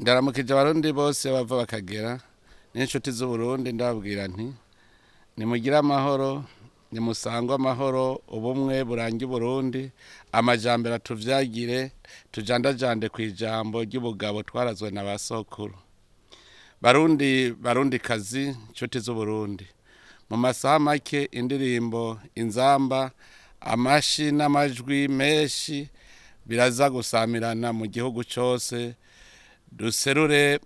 Ndaramukije Abarundi bose bava bakagera n'inshuti z'Uburundi, ndababwira nti nimugire amahoro, nimusangwe amahoro, ubumwe burange Uburundi, amajambere atuvyagire, tujandajande kw'ijambo ry'ubugabo twarazwe na ba sokuru. Barundi, Barundi kazi, nshuti z'Uburundi, mu masaha make indirimbo, inzamba, amashi n'amajwi menshi biraza gusamirana mu gihugu cose, duserure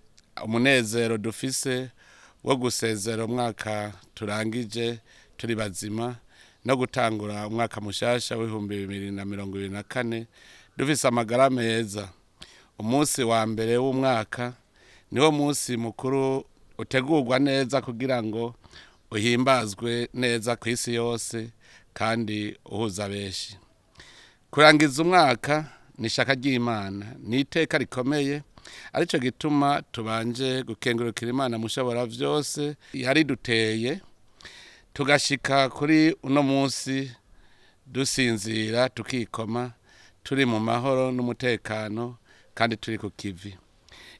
umunezero dufise wo gusezera umwaka turangije turi bazima no gutangura umwaka mushasha w'2024 dufise amagara meza. Umunsi wa mbere w'umwaka niwo munsi mukuru utegurwa neza kugira ngo uhimbazwe neza ku isi yose kandi uhuza benshi. Kurangiza umwaka ni ishaka ry'Imana, ni iteka rikomeye, arico gituma tubanje gukengurukira Imana mushobora vyose yariduteye tugashika kuri uno munsi dusinzira tukikoma turi mu mahoro n'umutekano kandi turi ku kivi.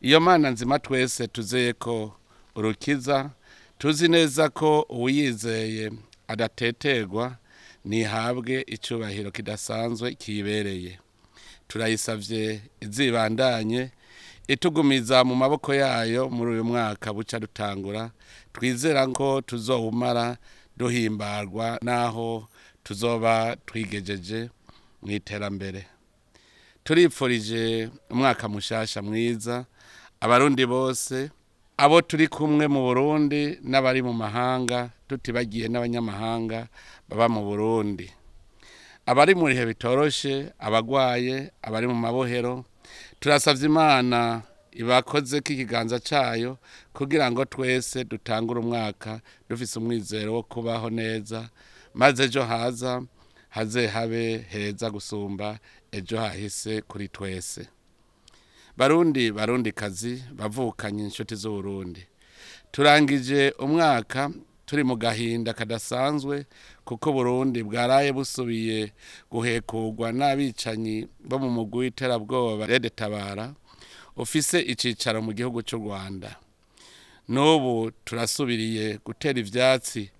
Iyo Mana nzima twese tuzeye ko urukiza, tuzi neza ko uwiyizeye adateterwa, nihabwe icubahiro kidasanzwe kiyibereye. Turayisavye izibandanye itugumiza mu maboko yayo muri uyu mwaka buca dutangura, twizera ko tuzowumara duhimbarwa naho tuzoba twigejeje mu iterambere. Turipfurije umwaka mushasha mwiza Abarundi bose, abo turi kumwe mu Burundi n'abari mu mahanga, tutibagiye n'abanyamahanga baba mu Burundi, abari mu bihe bitoroshe, abagwaye, abari mu mabohero. Turasavye Imana ibakoze ko ikiganza cayo kugira ngo twese dutangure umwaka dufise umwizero wo kubaho neza, maze ejo haza haze habe heza gusumba ejo hahise kuri twese. Barundi, Barundi kazi, bavukanye, inshuti z'Uburundi, turangije umwaka turi mu gahinda kadasanzwe kuko Burundi bwaraye busubiye guhekurwa n'abicanyi bo mu mugwi w'iterabwoba Red Tabara ufise icicaro mu gihugu c'u Rwanda. N'ubu turasubiriye gutera ivyatsi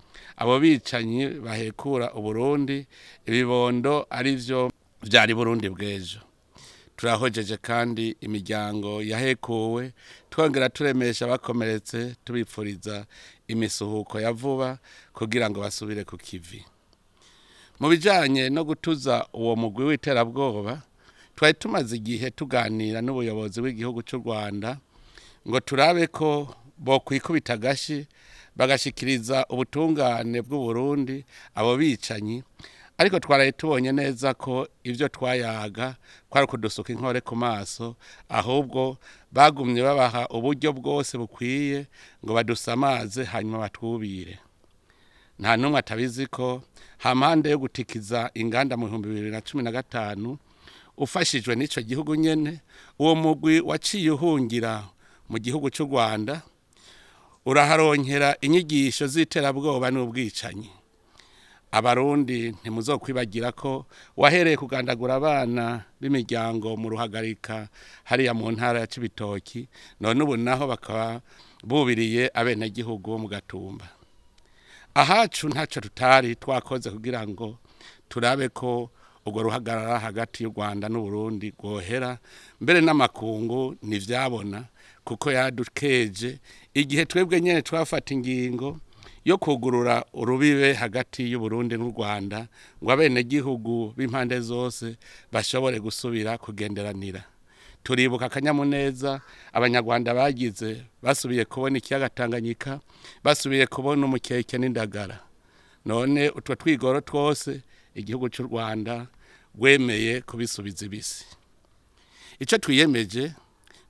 abo bicanyi bahekura Uburundi, ibibondo arivyo vyari Burundi bw'ejo. Turahojeje kandi imiryango yahekuwe, twongera turemesha abakomeretse, tubipfuriza imisuhuko ya vuba kugira ngo basubire ku kivi. Mu bijanye no gutuza uwo mugwi w'iterabwoba, twari tumaze igihe tuganira n'ubuyobozi bw'igihugu c'u Rwanda ngo turabe ko bokwikubita agashi bagashikiriza ubutungane bw'Uburundi abo bicanyi, ariko twaraye tubonye neza ko ivyo twayaga kwari kudusuka inkore ku maso, ahubwo bagumye babaha uburyo bwose bukwiye ngo badusamaze hanyuma batwubire. Nta n'umwe atabizi ko hampande yo gutikiza inganda mu 2015 ufashijwe n'ico gihugu nyene, uwo mugwi waciye uhungira mu gihugu c'u Rwanda uraharonkera inyigisho z'iterabwoba n'ubwicanyi. Abarundi ntimuzokwibagira ko wahereye kugandagura abana b'imiryango mu Ruhagarika hariya mu ntara ya Cibitoki, none ubu naho bakaba bubiriye abenegihugu bo mu Gatumba. Ahacu ntaco tutari twakoze kugira ngo turabe ko urwo ruhagarara hagati y'u Rwanda n'Uburundi rwohera, mbere n'amakungu ntivyabona kuko yadukeje igihe twebwe nyene twafata ingingo yo kugurura urubibe hagati y'Uburundi n'u Rwanda ngo abenegihugu b'impande zose bashobore gusubira kugenderanira. Turibuka akanyamuneza Abanyarwanda bagize basubiye kubona ikiyaga Tanganyika, basubiye kubona umukeke n'indagara. None utwo twigoro twose igihugu c'u Rwanda rwemeye kubisubiza ibisi. Ico twiyemeje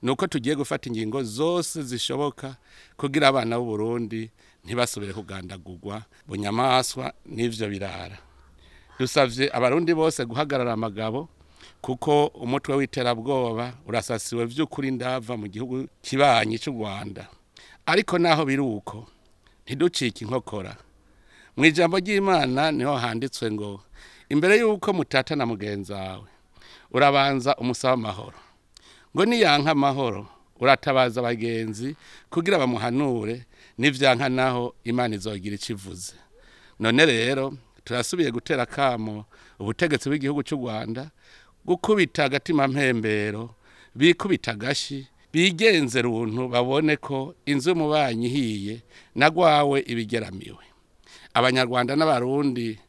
nuko tugiye gufata ingingo zose zishoboka kugira abana b'Uburundi ntibasubire kugandagurwa bunyamaswa n'ivyo birara. Dusavye Abarundi bose guhagarara amagabo kuko umutwe w'iterabwoba urasasiwe vy'ukuri ndava mu gihugu kibanyi c'u Rwanda. Ariko naho biruko ntiducike inkokora. Mu ijambo ry'Imana niho handitswe ngo imbere yuko mutatana mugenzi wawe urabanza umusaba amahoro, ngo niyanka amahoro Uratabaza abagenzi kugira bamuhanure, nivyanka naho Imana izogira ico ivuze. None rero turasubiye gutera kamo ubutegetsi bw'igihugu cy'u Rwanda gukubita agatima mpembero, bikubita agashi, bigenze runtu, babone ko inzu y'umubanyi ihiye nagwawe ibigeramiwe. Abanyarwanda n'Abarundi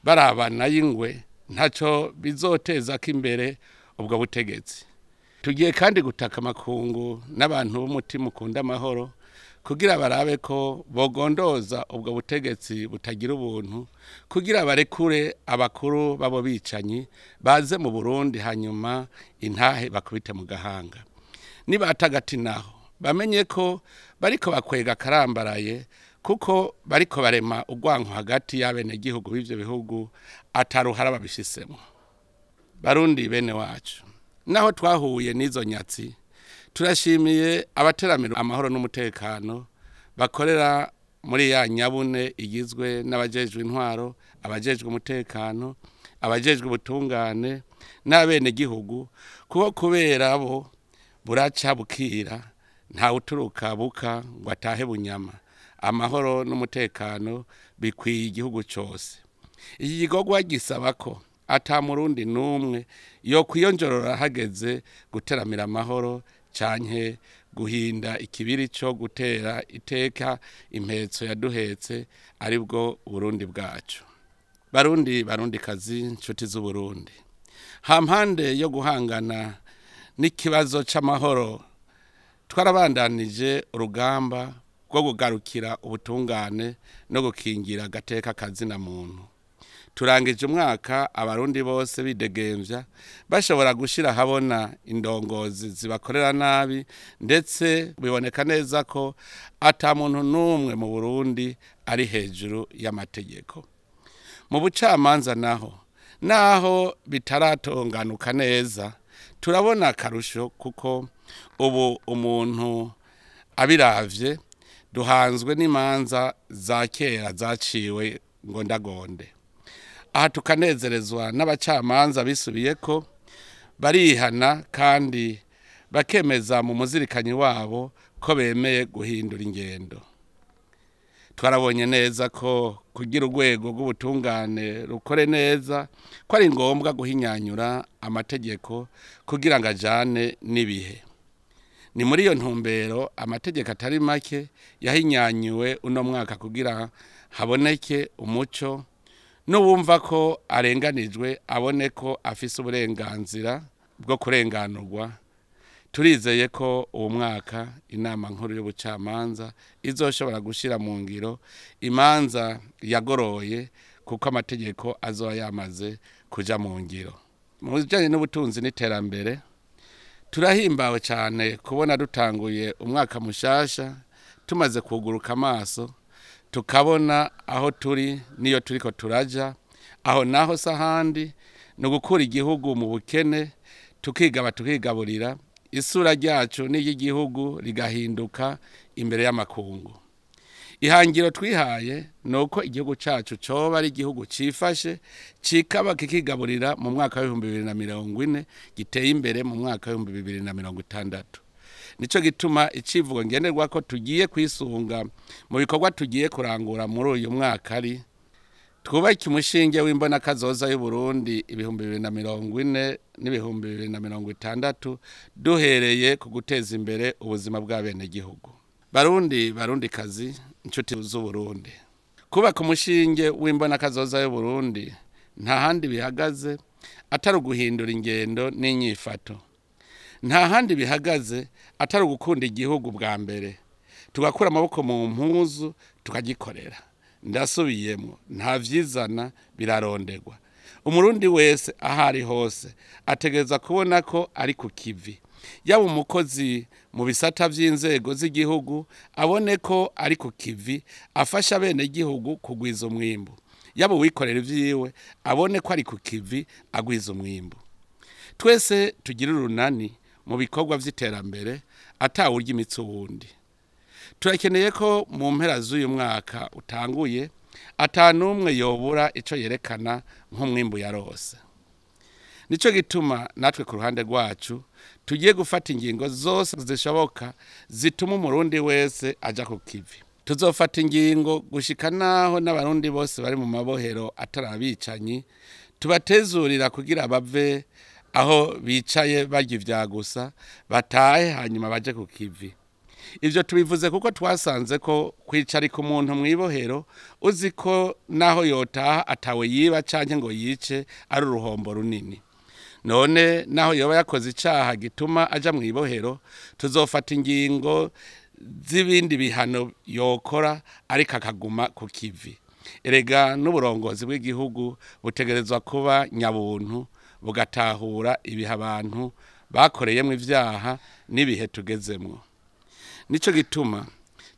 barabana y'ingwe, ntaco bizoteza ko imbere ubwo butegetsi. Tugiye kandi gutaka amakungu n'abantu b'umutima ukunda amahoro kugira barabe ko bogondoza ubwo butegetsi butagira ubuntu, kugira barekure abakuru babo bicanyi baze mu Burundi, hanyuma intahe bakubite mu gahanga. Nibatagati naho bamenye ko bariko bakwega karambaraye, kuko bariko barema urwanko hagati y'abenegihugu b'ivyo bihugu ataruhara babishisemo. Barundi bene wacu, naho twahuye n'izo nyatsi, turashimiye abateramira amahoro n'umutekano bakorera muri ya nyabune igizwe n'abajejwe intwaro, abajejwe umutekano, abajejwe ubutungane n'abenegihugu, kuko kubera bo buraca bukira, nta uturuka buka ngo atahe bunyama. Amahoro n'umutekano bikwiye igihugu cose. Iki gikorwa gisaba ko ata murundi n'umwe yo kwiyonjorora hageze guteramira amahoro canke guhinda ikibiri co gutera iteka impetso yaduhetse, aribwo Burundi bwacu. Barundi, Barundi kazi, nshuti z'Uburundi, hampande yo guhangana n'ikibazo c'amahoro, twarabandanije urugamba rwo kugarukira ubutungane no gukingira agateka kazina muntu. Turangije umwaka Abarundi bose bidegemvya, bashobora gushira habona indongozi zibakorera nabi, ndetse biboneka neza ko ata muntu n'umwe mu Burundi ari hejuru y'amategeko. Mu bucamanza naho bitaratonganuka neza, turabona akarusho, kuko ubu umuntu abiravye duhanzwe n'imanza za kera zaciwe ngo ndagonde. Aha tukanezerezwa n'abacamanza bisubiye ko barihana kandi bakemeza mu muzirikanyi wabo ko bemeye guhindura ingendo. Twarabonye neza ko kugira urwego rw'ubutungane rukore neza ko ari ngombwa guhinyanyura amategeko kugira ngo ajane n'ibihe. Ni muri iyo ntumbero amategeko atari make yahinyanyuwe uno mwaka kugira haboneke umuco, n'uwumva ko arenganijwe abone ko afise uburenganzira bwo kurenganurwa. Turizeye ko uwo mwaka Inama Nkuru y'Ubucamanza izoshobora gushira mu ngiro imanza yagoroye, kuko amategeko azoba yamaze kuja mu ngiro. Mu bijanye n'ubutunzi n'iterambere, turahimbawe cyane kubona dutanguye umwaka mushasha tumaze kuguruka amaso, tukabona aho turi niyo turiko turaja. Aho naho sahandi ni ugukura igihugu mu bukene, tukigaba tukigaburira, isura ryacu n'iry'igihugu rigahinduka imbere y'amakungu. Ihangiro twihaye ni uko igihugu cacu coba ari igihugu cifashe, cikaba kikigaburira mu mwaka w'2040, giteye imbere mu mwaka w'2060. Nico gituma icivugo ngenerwa ko tugiye kwisunga mu bikorwa tugiye kurangura muri uyu mwaka ari twubake umushinge w'imbona kazoza y'u Burundi 2040 n'2060, duhereye ku guteza imbere ubuzima bw'abenegihugu. Barundi, Barundi kazi, inshuti z'Uburundi, kubaka umushinge w'imbona kazoza y'u Burundi nta handi bihagaze atari uguhindura ingendo n'inyifato. Nta handi bihagaze atari ugukunda igihugu bwa mbere, tugakura amaboko mu mpuzu tukagikorera. Ndasubiyemo, nta vyizana, birarondegwa. Umurundi wese aho ari hose ategereza kubona ko ari ku kivi. Yaba umukozi mu bisata vy'inzego z'igihugu abone ko ari ku kivi, afasha bene igihugu kugwiza umwimbu. Yaba uwikorera ivyiwe abone ko ari ku kivi, agwiza umwimbu. Twese tugira urunani mu bikorwa vy'iterambere atawurya imitsi uwundi. Turakeneye ko mu mpera z'uyu mwaka utanguye atanumwe yobura ico yerekana nk'umwimbu yarose. Nico gituma natwe ku ruhande rwacu tugiye gufata ingingo zose zishoboka zituma umurundi wese aja ku kivi. Tuzofata ingingo gushika naho n'abarundi bose bari mu mabohero atarabicanyi tubatezurira kugira bave aho bicaye barya ivya gusa batahe hanyuma baje ku kivi. Ivyo tubivuze kuko twasanze ko kwicarika umuntu mw'ibohero uzi ko naho yotaha atawe yiba canke ngo yice ari uruhombo runini. None naho yoba yakoze icaha gituma aja mw'ibohero, tuzofata ingingo z'ibindi bihano yokora ariko akaguma ku kivi. Erega n'uburongozi bw'igihugu butegerezwa kuba nyabuntu, bugatahura ibihe abantu bakoreyemwo ivyaha n'ibihe tugezemwo. Nico gituma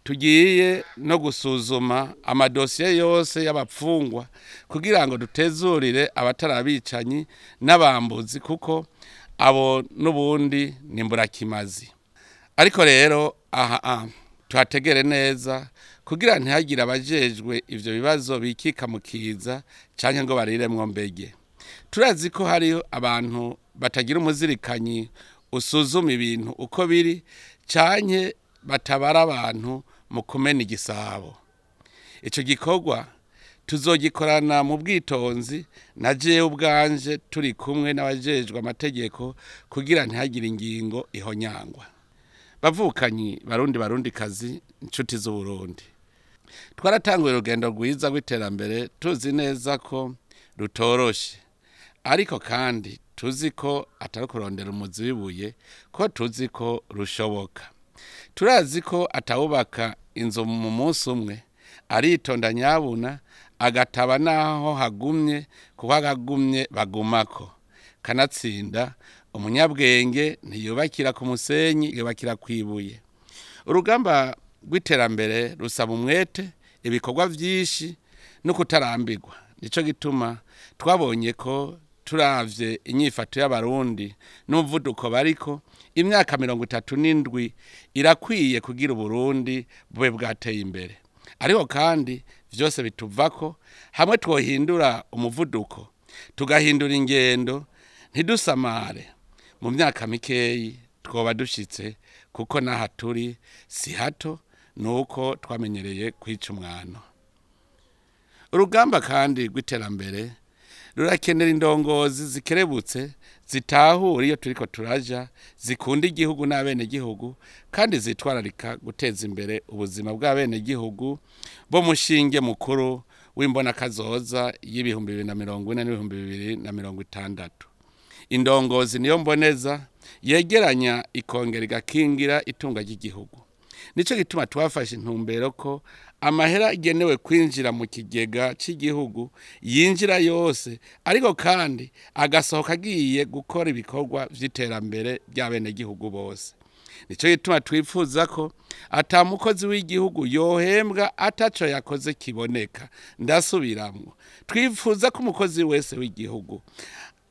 tugiye no gusuzuma amadosiye yose y'abapfungwa kugira ngo dutezurire abatarabicanyi n'abambuzi, kuko abo n'ubundi ni mburakimazi. Ariko rero aha tuhategere neza kugira ntihagire abajejwe ivyo bibazo bikika mukiza canke ngo bariremwo mbege. Turazi ko hari abantu batagira umuzirikanyi usuzuma ibintu uko biri canke batabara abantu mu kumena igisabo. Ico gikorwa tuzogikorana mu bwitonzi na jewe ubwanje turi kumwe n'abajejwe amategeko kugira ntihagire ingingo ihonyangwa. Bavukanyi barundi barundikazi, inshuti z'Uburundi, twaratanguye urugendo rwiza rw'iterambere tuzi neza ko rutoroshe, ariko kandi tuzi ko atari kurondera umuzi w'ibuye, ko tuzi ko rushoboka. Turazi ko atawubaka inzu mu munsi umwe, aritonda nyabuna agataba naho hagumye, kuko agagumye bagumako. Kanatsinda umunyabwenge ntiyubakira ku musenyi, yubakira kwibuye. Urugamba rw'iterambere rusaba umwete, ibikorwa vyinshi no kutarambirwa. Nico gituma twabonye ko turavye inyifato y'abarundi n'umuvuduko bariko, imyaka 37 irakwiye kugira Uburundi bube bwateye imbere. Ariko kandi vyose bituvako hamwe twohindura umuvuduko, tugahindura ingendo, ntidusamare. Mu myaka mikeyi twoba dushitse, kuko naha turi si hato, nuko twamenyereye kwica umwano. Urugamba kandi rw'iterambere rurakenera indongozi zikerebutse, zitahura iyo turiko turaja, zikunda igihugu n'abenegihugu, kandi zitwararika guteza imbere ubuzima bw'abenegihugu bo mushinge mukuru w'imbonakazoza y'ibihumbi 2040 n'ibihumbi 2060. Indongozi niyo mboneza yegeranya ikongera igakingira itunga ry'igihugu. Nico gituma twafashe intumbero ko amahera agenewe kwinjira mu kigega c'igihugu yinjira yose, ariko kandi agasohoka agiye gukora ibikorwa vy'iterambere ry'abenegihugu bose. Nico gituma twifuza ko ata mukozi w'igihugu yohembwa ataco yakoze kiboneka. Ndasubiramwo, twifuza ko umukozi wese w'igihugu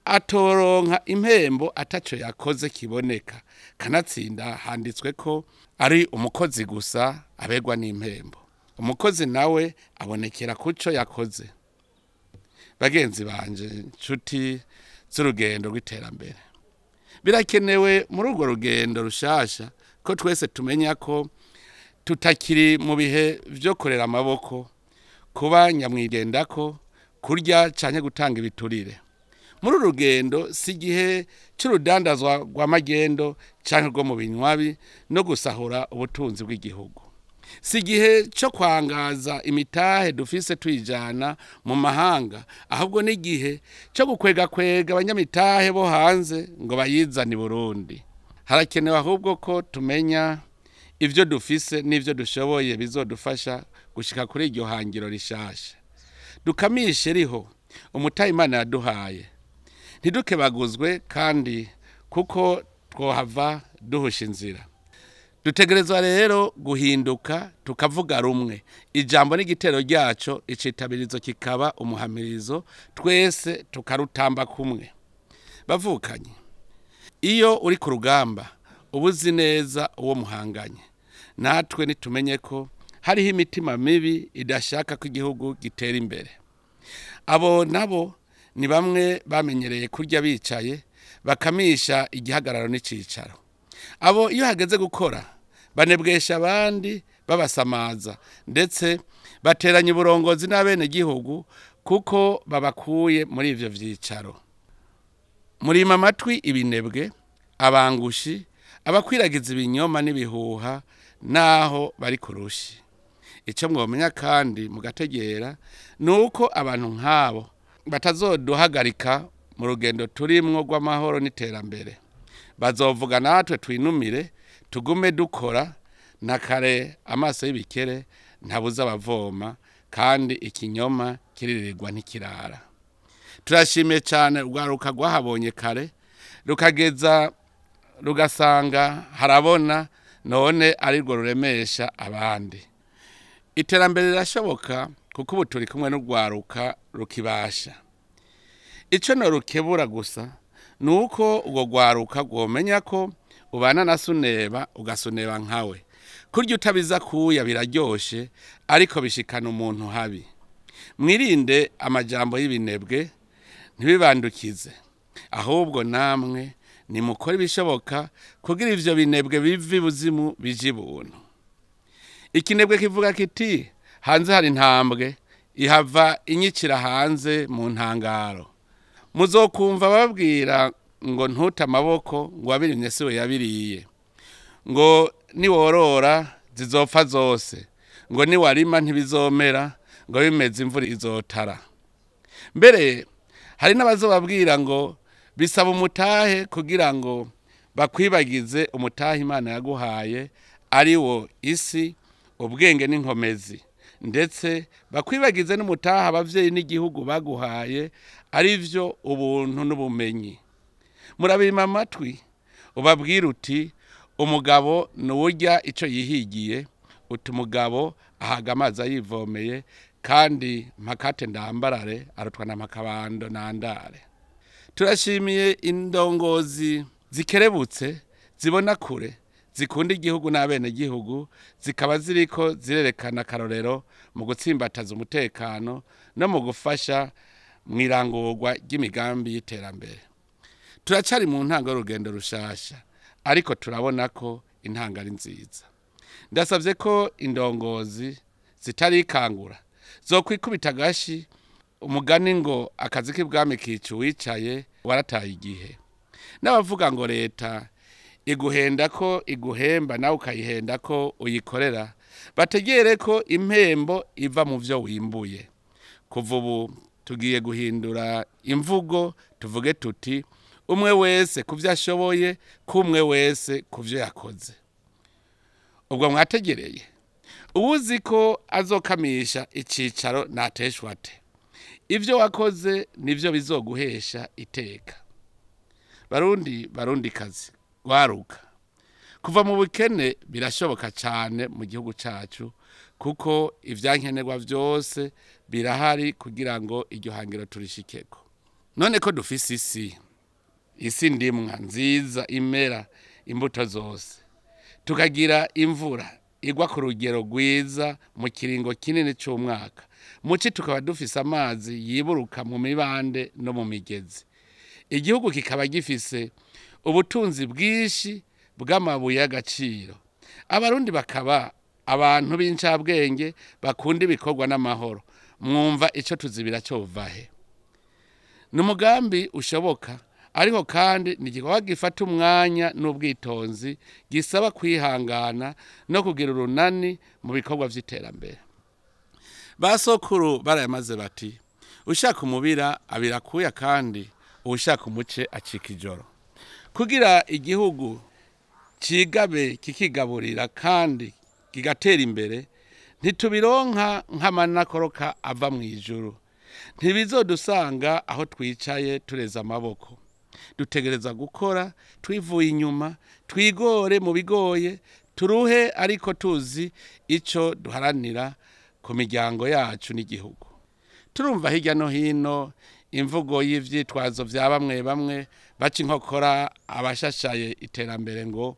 atoronka impembo ataco yakoze kiboneka. Kanatsinda handitswe ko ari umukozi gusa abegwa n'impembo. Umukozi nawe abonekera kuco yakoze. Bagenzi banje, nshuti z'urugendo rw'iterambere, birakenewe muri urwo rugendo rushasha ko twese tumenya ko tutakiri mu bihe vyo korera amaboko, kuba nyamwigendako, kurya canke gutanga ibiturire. Muri uru rugendo si igihe c'urudandazwa rw'amagendo canke rwo mu binywabi no gusahura ubutunzi bw'igihugu. Si igihe co kwangaza imitahe dufise tuyijana mu mahanga, ahubwo ni igihe co gukwegakwega abanyamitahe bo hanze ngo bayizane i Burundi. Harakenewe ahubwo ko tumenya ivyo dufise n'ivyo dushoboye bizodufasha gushika kuri iryo hangiro rishasha. Dukamishe riho umutahe Imana yaduhaye, ntidukebaguzwe kandi kuko twohava duhusha inzira. Dutegerezwa rero guhinduka tukavuga rumwe, ijambo n'igitero ryaco, icitabirizo kikaba umuhamirizo, twese tukarutamba kumwe. Bavukanye, iyo uri ku rugamba ubuzi neza uwo muhanganye. Natwe nitumenye ko hariho imitima mibi idashaka ko igihugu gitera imbere. Abo nabo ni bamwe bamenyereye kurya bicaye, Bakamisha igihagararo n'icicaro. Abo iyo hageze gukora banebwesha abandi babasamaza, ndetse bateranya uburongozi n'abenegihugu kuko babakuye muri ivyo vyicaro. Murima amatwi ibinebwe, abangushi, abakwiragiza ibinyoma n'ibihuha naho bari kurushi. Icyo mwomenya kandi mugategera ni uko abantu nk'abo batazoduhagarika mu rugendo turimwo rw'amahoro n'iterambere. Bazovuga natwe twinumire, tugume dukora na kare amaso y'ibikere ntabuza abavoma, kandi ikinyoma kiririrwa ntikirara. Turashimiye cyane urwaruka rwahabonye kare, rukageza rugasanga harabona, none arirwo ruremesha abandi. Iterambere rirashoboka kuko ubu turi kumwe n'urwaruka rukibasha. Icyo norukebura gusa ni uko urwo rwaruka rwomenya ko ubana na suneba ugasuneba nkawe. Kurya utabiza kuya biraryoshe, ariko bishikana umuntu habi. Mwirinde amajambo y'ibinebwe, ntibibandukize. Ahubwo namwe nimukore ibishoboka kugira ivyo binebwe bive ibuzimu bije ibuntu. Ikinebwe kivuga kiti hanze hari intambwe, ihava inyicira hanze mu ntangaro. Muzokumva babwira ngo ntute amaboko, ngo wabirimye siwe yabiriye, ngo niworora zizopfa zose, ngo niwarima ntibizomera, ngo bimeze imvura izotara. Mbere hari n'abazobabwira ngo bisaba umutahe kugira ngo bakwibagize umutahe Imana yaguhaye, ari wo isi, ubwenge n'inkomezi, ndetse bakwibagize n'umutahe abavyeyi n'igihugu baguhaye, ari vyo ubuntu n'ubumenyi. Murabima amatwi ubabwira uti umugabo nuwurya ico yihigiye, uti umugabo ahaga amazi ayivomeye, kandi mpakate ndambarare arutwa na mpakabando nandare. Turashimiye indongozi zikerebutse, zibona kure, zikunda igihugu n'abenegihugu, zikaba ziriko zirerekana akarorero mu gutsimbataza umutekano no mu gufasha mu irangurwa ry'imigambi y'iterambere. Turacari mu ntango y'urugendo rushasha, ariko turabona ko intango ari nziza. Ndasavye ko indongozi zitarikangura zokwikubita agashi, umugani ngo akazi k'ibwami kica uwicaye warataye igihe. N'abavuga ngo leta iguhenda ko iguhemba nawe ukayihenda ko uyikorera, bategere ko impembo iva mu vyo wimbuye. Kuva ubu tugiye guhindura imvugo, tuvuge tuti umwe wese kuvyo ashoboye, kumwe wese kuvyo yakoze. Ubwo mwategereye uwuzi ko azokamisha icicaro nateshwa ate? Ivyo wakoze nivyo bizoguhesha iteka. Barundi, barundi kazi, gwaruka. Kuva mu bukene birashoboka cyane mu gihugu cacu, kuko ivyankenerwa vyose birahari kugira ngo iryo hangiro turishikeko. None ko dufise isi, isi ndimwa nziza imera imbuto zose, tukagira imvura igwa ku rugero rwiza mu kiringo kinini c'umwaka, muci tukaba dufise amazi yiburuka mu mibande no mu migezi, igihugu kikaba gifise ubutunzi bwinshi bw'amabuye y'agaciro, abarundi bakaba abantu b'incabwenge bakunda ibikorwa n'amahoro. Mwumva ico tuzibira covahe? Ni umugambi ushoboka, ariko kandi ni igikorwa gifata umwanya n'ubwitonzi, gisaba kwihangana no kugira urunani mu bikorwa vy'iterambere. Basokuru barayamaze bati ushaka umubira abirakuya, kandi ushaka umuce acika ijoro. Kugira igihugu cigabe kikigaburira kandi kigatera imbere, ntitubironka nk'amanakoroka ava mu ijuru. Ntibizodusanga aho twicaye tureze amaboko. Dutegereza gukora twivuye inyuma, twigore mu bigoye, turuhe ariko tuzi ico duharanira ku miryango yacu n'igihugu. Turumva hirya no hino imvugo y'ivyitwazo vya bamwe bamwe baca inkokora abashashaye iterambere ngo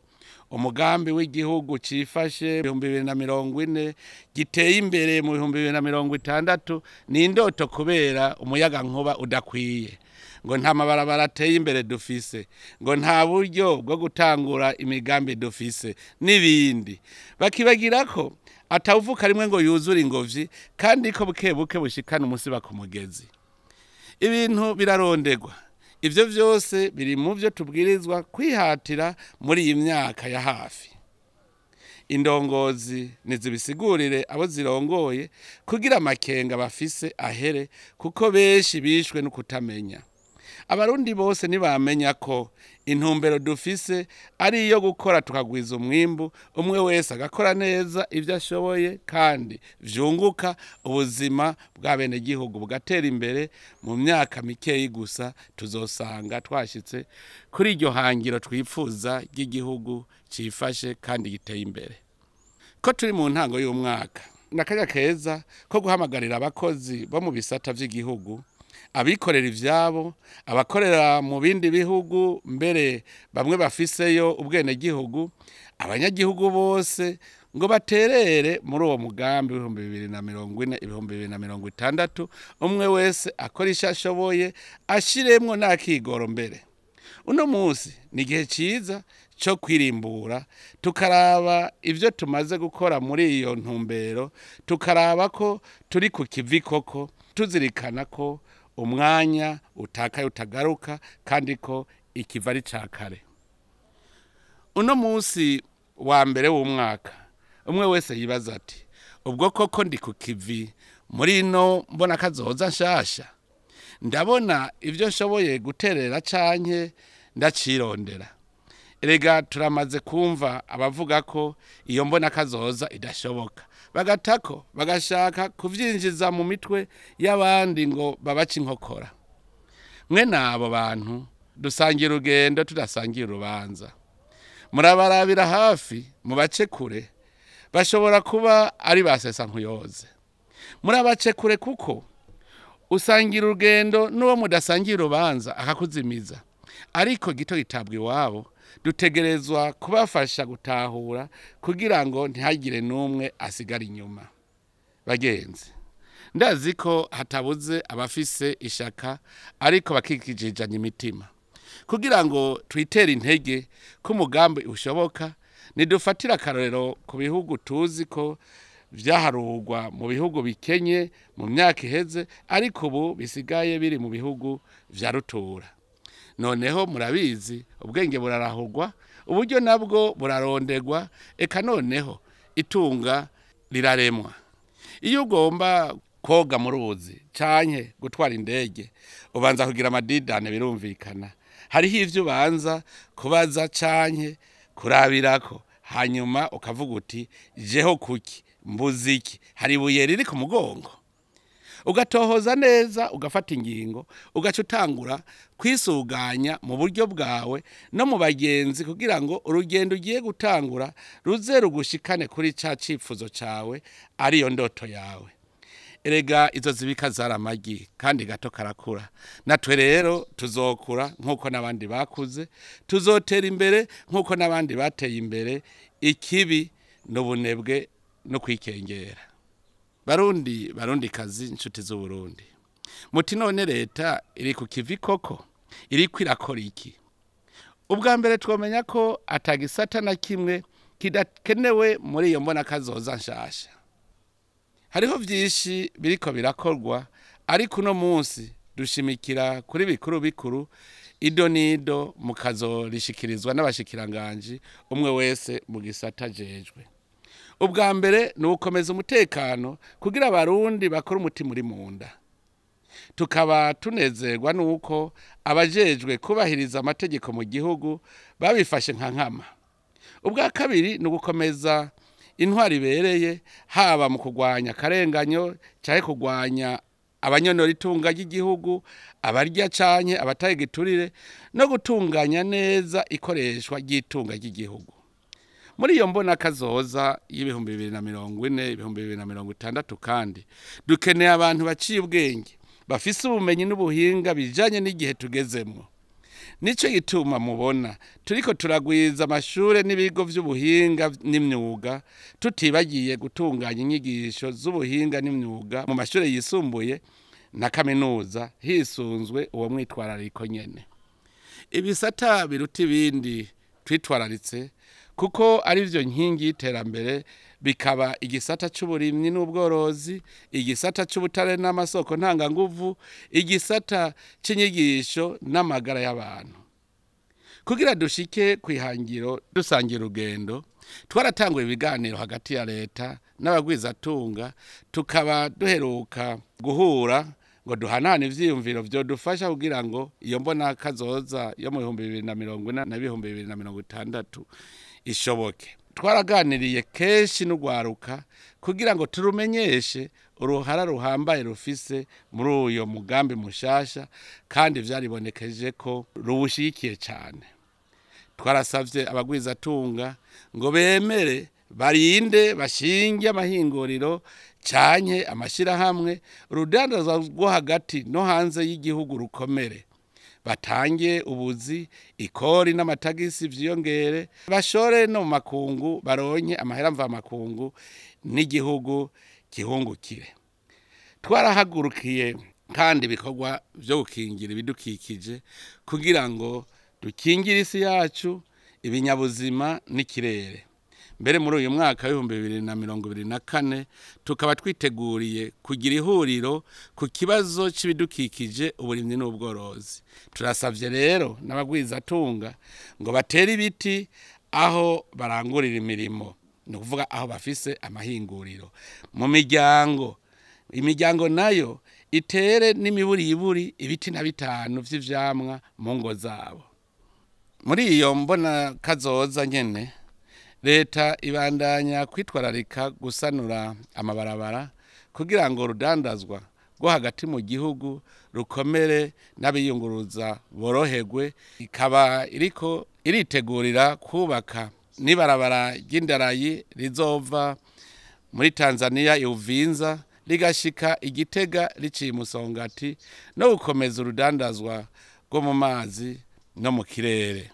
umugambi w'igihugu cifashe 2040 giteye imbere mu 2060 ni indoto kubera umuyaga nkuba udakwiye. ngo nta mabarabara ateye imbere dufise, ngo nta buryo bwo gutangura imigambi dufise n'ibindi. Bakibagira ko atawuvuka rimwe ngo yuzure ingobyi, kandi ko buke buke bushikana umusiba ku mugezi. Ibintu birarondegwa. Ivyo vyose biri mu vyo tubwirizwa kwihatira muri iyi myaka ya hafi. Indongozi nizibisigurire abo zirongoye kugira amakenga bafise ahere, kuko benshi bishwe no kutamenya. Abarundi bose ntibamenya ko intumbero dufise ari iyo gukora tukagwiza umwimbu, umwe wese agakora neza ivyo ashoboye kandi vyunguka, ubuzima bw'abenegihugu bugatera imbere. Mu myaka mikeyi gusa tuzosanga twashitse kuri iryo hangiro twipfuza ry'igihugu cifashe kandi giteye imbere. Ko turi mu ntango y'umwaka, n'akanya keza ko guhamagarira abakozi bo mu bisata vy'igihugu, abikorera ivyabo, abakorera mu bindi bihugu, mbere bamwe bafiseyo ubwenegihugu, abanyagihugu bose ngo baterere muri uwo mugambi 2040 2060, umwe wese akora ico ashoboye ashiremwo n'akigoro mbere. Uno munsi ni igihe ciza co kwirimbura, tukaraba ivyo tumaze gukora muri iyo ntumbero, tukaraba ko turi ku kivi koko, tuzirikana ko umwanya utakaye utagaruka, kandi ko ikiva ari ca kare. Uno munsi wa mbere w'umwaka, umwe wese yibaza ati: ubwo koko ndi ku kivi muri ino mbona kazoza nshasha? Ndabona ivyo nshoboye guterera canke ndacirondera? Erega turamaze kumva abavuga ko iyo mbona kazoza idashoboka, bagatako bagashaka kuvyinjiza mu mitwe y'abandi ngo babace inkokora. Mwe n'abo bantu dusangira urugendo tudasangira urubanza. Murabarabira hafi mubace kure, bashobora kuba ari basesa nkuyoze. Murabace kure kuko usangira urugendo n'uwo mudasangira urubanza akakuzimiza. Ariko gito gitabwa iwabo, dutegerezwa kubafasha gutahura kugira ngo ntihagire n'umwe asigara inyuma. Bagenzi, ndazi ko hatabuze abafise ishaka ariko bakikijijanya imitima. Kugira ngo twitere intege ko umugambi ushoboka, nidufatire akarorero ku bihugu tuzi ko vyaharurwa mu bihugu bikenye mu myaka iheze, ariko ubu bisigaye biri mu bihugu vya rutura. Noneho murabizi, ubwenge burarahurwa, uburyo nabwo burarondegwa, eka noneho itunga riraremwa. Iyo ugomba koga mu ruzi canke gutwara indege, ubanza kugira amadidane, birumvikana. Hariho ivyo ubanza kubaza canke kurabirako, hanyuma ukavuga uti: jeho kuki mbuze iki, hari ibuye riri ku mugongo? Ugatohoza neza, ugafata ingingo, ugaca utangura kwisuganya mu buryo bwawe no mu bagenzi, kugira ngo urugendo ugiye gutangura ruze rugushikane kuri ca cifuzo cawe, ariyo ndoto yawe. Erega izo zibika zaramagi kandi gato karakura. Natwe rero tuzokura nk'uko n'abandi bakuze, tuzotera imbere nk'uko n'abandi bateye imbere. Ikibi n'ubunebwe no kwikengera. Barundi, barundi kazi, inshuti z'Uburundi, muti none leta iri ku kivi koko? Iriko irakora iki? Ubwa mbere twomenya ko atagisata na kimwe kidakenewe muri iyo mbona kazoza nshasha. Hariho vyinshi biriko birakorwa, ariko uno munsi dushimikira kuri bikuru bikuru, ido nido mukazorishikirizwa n'abashikiranganji, umwe wese mu gisata ajejwe. Ubwa mbere ni ugukomeza umutekano kugira abarundi bakora umutima uri mu nda. Tukaba tunezerwa nuko abajejwe kubahiriza amategeko mu gihugu babifashe nka nkama. Ubwa kabiri ni ugukomeza intwari ibereye, haba mu kurwanya akarenganyo canke kurwanya abanyonora itunga ry'igihugu, abarya canke abataye igiturire, no gutunganya neza ikoreshwa ry'itunga ry'igihugu. Muri iyo mbona kazoza y'2040 2060 kandi dukeneye abantu baciye ubwenge, bafise ubumenyi n'ubuhinga bijanye n'igihe tugezemwo. Nico gituma mubona turiko turagwiza amashure n'ibigo vy'ubuhinga n'imyuga, tutibagiye gutunganya inyigisho z'ubuhinga n'imyuga mu mashure yisumbuye na kaminuza hisunzwe uwo mwitwarariko nyene. Ibisata biruta ibindi twitwararitse kuko ari byo nkingi y'iterambere bikaba igisata c'uburimyi n'ubworozi, igisata c'ubutare n'amasoko ntanganguvu, igisata c'inyigisho n'amagara y'abantu. Kugira dushike kwihangiro dusangira urugendo, twaratanguye ibiganiro hagati ya leta n'abagwizatunga, tukaba duheruka guhura ngo duhanane ivyiyumviro vyodufasha kugira ngo iyo mbona kazoza yo mu 2040 na 2060 ishoboke. Twaraganiriye kenshi n'ugwaruka kugira ngo turumenyeshe uruhara ruhambaye rufise muri uyo mugambi mushasha, kandi vyaribonekeje ko ruwushigikiye cane. Twarasavye abagwizatunga ngo bemere barinde bashinge amahinguriro canke amashirahamwe, urudandazwa rwo hagati no hanze y'igihugu rukomere, batange ubuzi, ikori n'amatagisi vyiyongere, bashore no mu makungu baronke amahera mva makungu n'igihugu gihungukire. Twarahagurukiye kandi ibikorwa vyo gukingira ibidukikije kugira ngo dukingire isi yacu, ibinyabuzima n'ikirere. Mbere muri uyu mwaka w'ibihumbi bibiri na mirongo ibiri na kane tukaba twiteguriye kugira ihuriro ku kibazo c'ibidukikije, uburimyi n'ubworozi. Turasavye rero n'abagwizatunga ngo batere ibiti aho barangurira imirimo, ni ukuvuga aho bafise amahinguriro. Mu miryango, imiryango nayo itere n'imiburiburi ibiti na bitanu vy'ivyamwa mu ngo zabo. Muri iyo mbona kazoza nyene, leta ibandanya kwitwararika gusanura amabarabara kugira ngo rudandazwa rwo hagati mu gihugu rukomere n'abiyunguruza boroherwe. Ikaba iriko iritegurira kubaka n'ibarabara ry'indarayi rizova muri Tanzania Uvinza rigashika Igitega riciye Musongati, no gukomeza urudandazwa rwo mu mazi no mu kirere.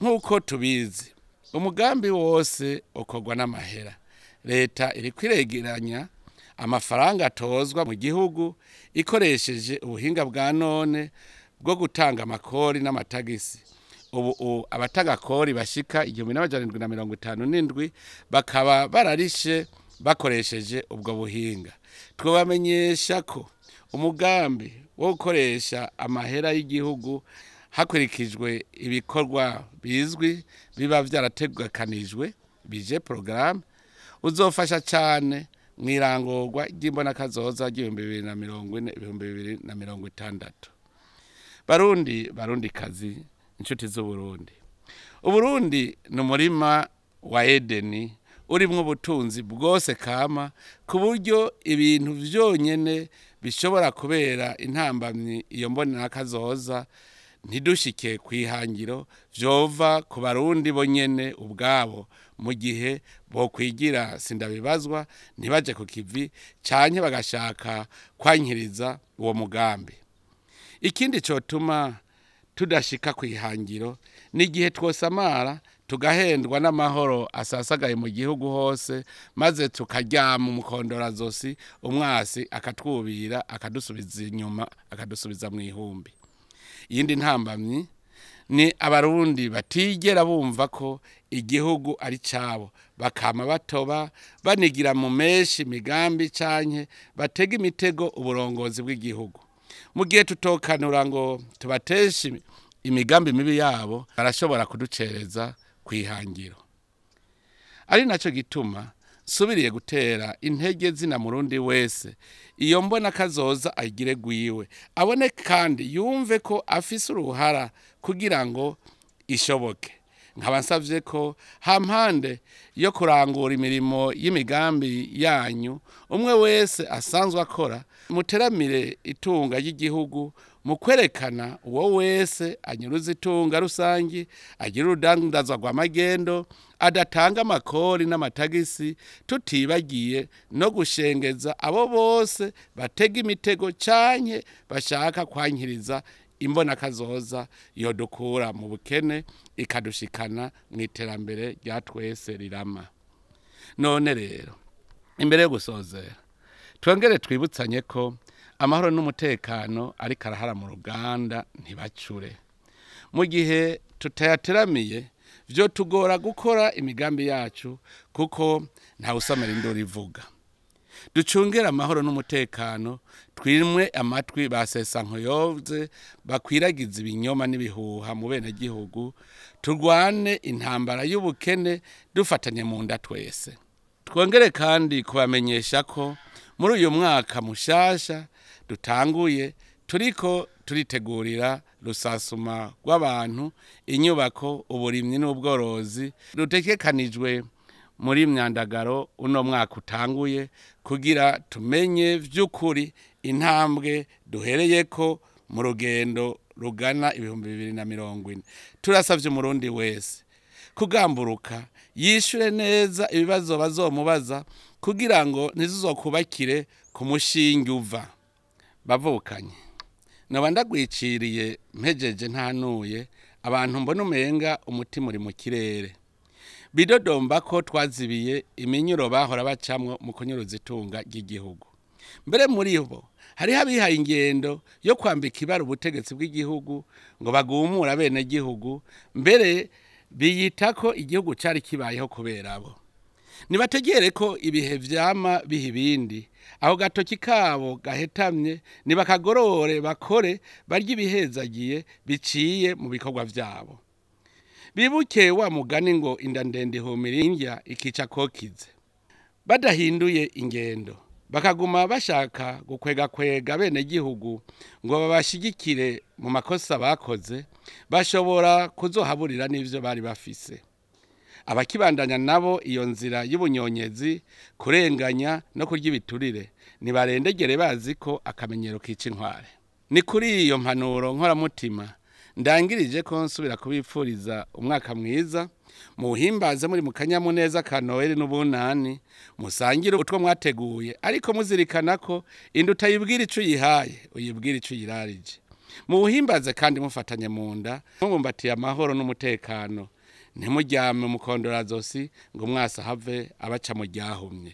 Nk'uko tubizi, umugambi wose ukorwa n'amahera. Leta iri kwiregeranya amafaranga atozwa mu gihugu ikoresheje ubuhinga bwa none bwo gutanga amakori n'amatagisi. Ubu abatanga kori bashika 1757 bakaba bararishe bakoresheje ubwo buhinga. Twabamenyesha ko umugambi wo gukoresha amahera y'igihugu hakurikijwe ibikorwa bizwi biba vyarategekanijwe bije programme uzofasha cane mwirangorwa ry'imbona kazoza ry'ibihumbi bibiri na mirongo ine, ibihumbi bibiri na mirongo itandatu. Barundi, Barundi kazi, inshuti z'Uburundi. Uburundi ni umurima wa Edeni urimwo ubutunzi bwose kama, ku buryo ibintu vyonyene bishobora kubera intambamyi iyo mbonera kazoza ntidushike kwihangiro vyova ku Barundi bonyene ubwabo, mu gihe bokwigira sindabibazwa ntibaje ku kivi canke bagashaka kwankiriza uwo mugambi. Ikindi cotuma tudashika kwihangiro ni igihe twosamara tugahendwa n'amahoro asasagaye mu gihugu hose, maze tukaryama umukondorazosi, umwasi akatwubira akadusubiza inyuma, akadusubiza mu ihumbi. Iyindi ntambamyi ni Abarundi batigera bumva ko igihugu ari cabo, bakama batoba banigira mu menshi migambi canke batega imitego uburongozi bw'igihugu. Mu gihe tutokanura ngo tubateshe imigambi mibi yabo, barashobora kuducereza kwihangiro. Ari naco gituma subiriye gutera intege zina Murundi wese iyo mbona kazoza ayigire gwiwe, abone kandi yumve ko afise uruhara kugira ngo ishoboke. Nkaba nsavye ko hampande yo kurangura imirimo y'imigambi yanyu umwe wese asanzwe akora, muteramire itunga ry'igihugu mu kwerekana uwo wese anyuruza itunga rusangi, agira urudandazwa rw'amagendo, adatanga amakori n'amatagisi, tutibagiye no gushengeza abo bose batega imitego canke bashaka kwankiriza imbona kazoza yodukura mu bukene ikadushikana mu iterambere rya twese rirama. None rero imbere yo gusozera, twongere twibutsanye ko Amahoro n'umutekano ariko arahara mu ruganda ntibacure. Mu gihe tutayateramiye vyo tugora gukora imigambi yacu kuko ntawusamara induru ivuga. Ducungere amahoro n'umutekano, twimwe amatwi ba sesankoyoze bakwiragiza ibinyoma n'ibihuha mu benegihugu, turwane intambara y'ubukene dufatanye mu nda twese. Twongere kandi kubamenyesha ko muri uyu mwaka mushasha dutanguye turiko turitegurira rusasuma rw'abantu, inyubako, uburimyi n'ubworozi rutegekanijwe muri myandagaro uno mwaka utanguye, kugira tumenye vy'ukuri intambwe duhereyeko mu rugendo rugana 2040. Turasavye umurundi wese kugamburuka yishure neza ibibazo bazomubaza kugira ngo ntizizokubakire ku mushinge uva. Bavukanye, noba ndagwiciriye mpejeje ntanuye abantu mbona umenga umutima uri mu kirere. Bidodomba ko twazibiye iminyuro bahora bacamwo mu kunyuruza itunga ry'igihugu. Mbere muri bo hariho abihaye ingendo yo kwambika ibara ubutegetsi bw'igihugu ngo bagumure abenegihugu, mbere biyita ko igihugu cari kibayeho kubera abo. Nibategere ko ibihe vyama biha ibindi, aho gatoki kabo gahetamye nibakagorore bakore barye ibihezagiye biciye mu bikorwa vyabo. Bibuke wa mugani ngo inda ndende ihumira indya ikica kokize. Badahinduye ingendo bakaguma bashaka gukwega bene gihugu ngo babashigikire mu makosa bakoze, bashobora kuzohaburira n'ivyo bari bafise. Abakibandanya nabo iyo nzira y'ubunyonyezi, kurenganya no kurya ibiturire, nibarendegere bazi ko akamenyero kica intware. Ni kuri iyo mpanuro nkoramutima ndangirije ko nsubira kubipfuriza umwaka mwiza, muhimbaze muri mu kanyamuneza ka Noel n'ubunani, musangire utwo mwateguye, ariko muzirikana ko inda utayibwira ico uyihaye, uyibwira ico uyirarije. Muhimbaze kandi mufatanye mu nda, mubumbatiye amahoro n'umutekano. Ntimuryame mukondorazosi ngo mwasa have abaca mu ryahumye.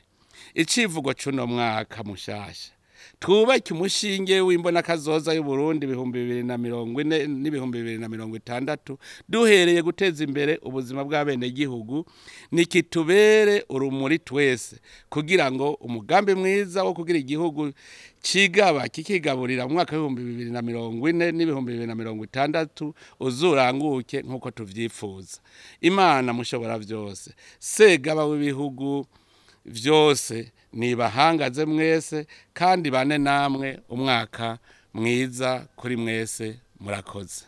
Icivugo c'uno mwaka mushasha: twubake umushinge w'imbonakazoza y'Uburundi 2040 n'ibihumbi 2060, duhereye guteza imbere ubuzima bw'abenegihugu, nikitubere urumuri twese, kugira ngo umugambi mwiza wo kugira igihugu cigaba kikigaburira mu mwaka w'2040 n'ibihumbi 2060 uzuranguke nk'uko tuvyifuza. Imana mushobora vyose, segaba w'ibihugu vyose, nibahangaze mwese kandi bane namwe. Umwaka mwiza kuri mwese, murakoze.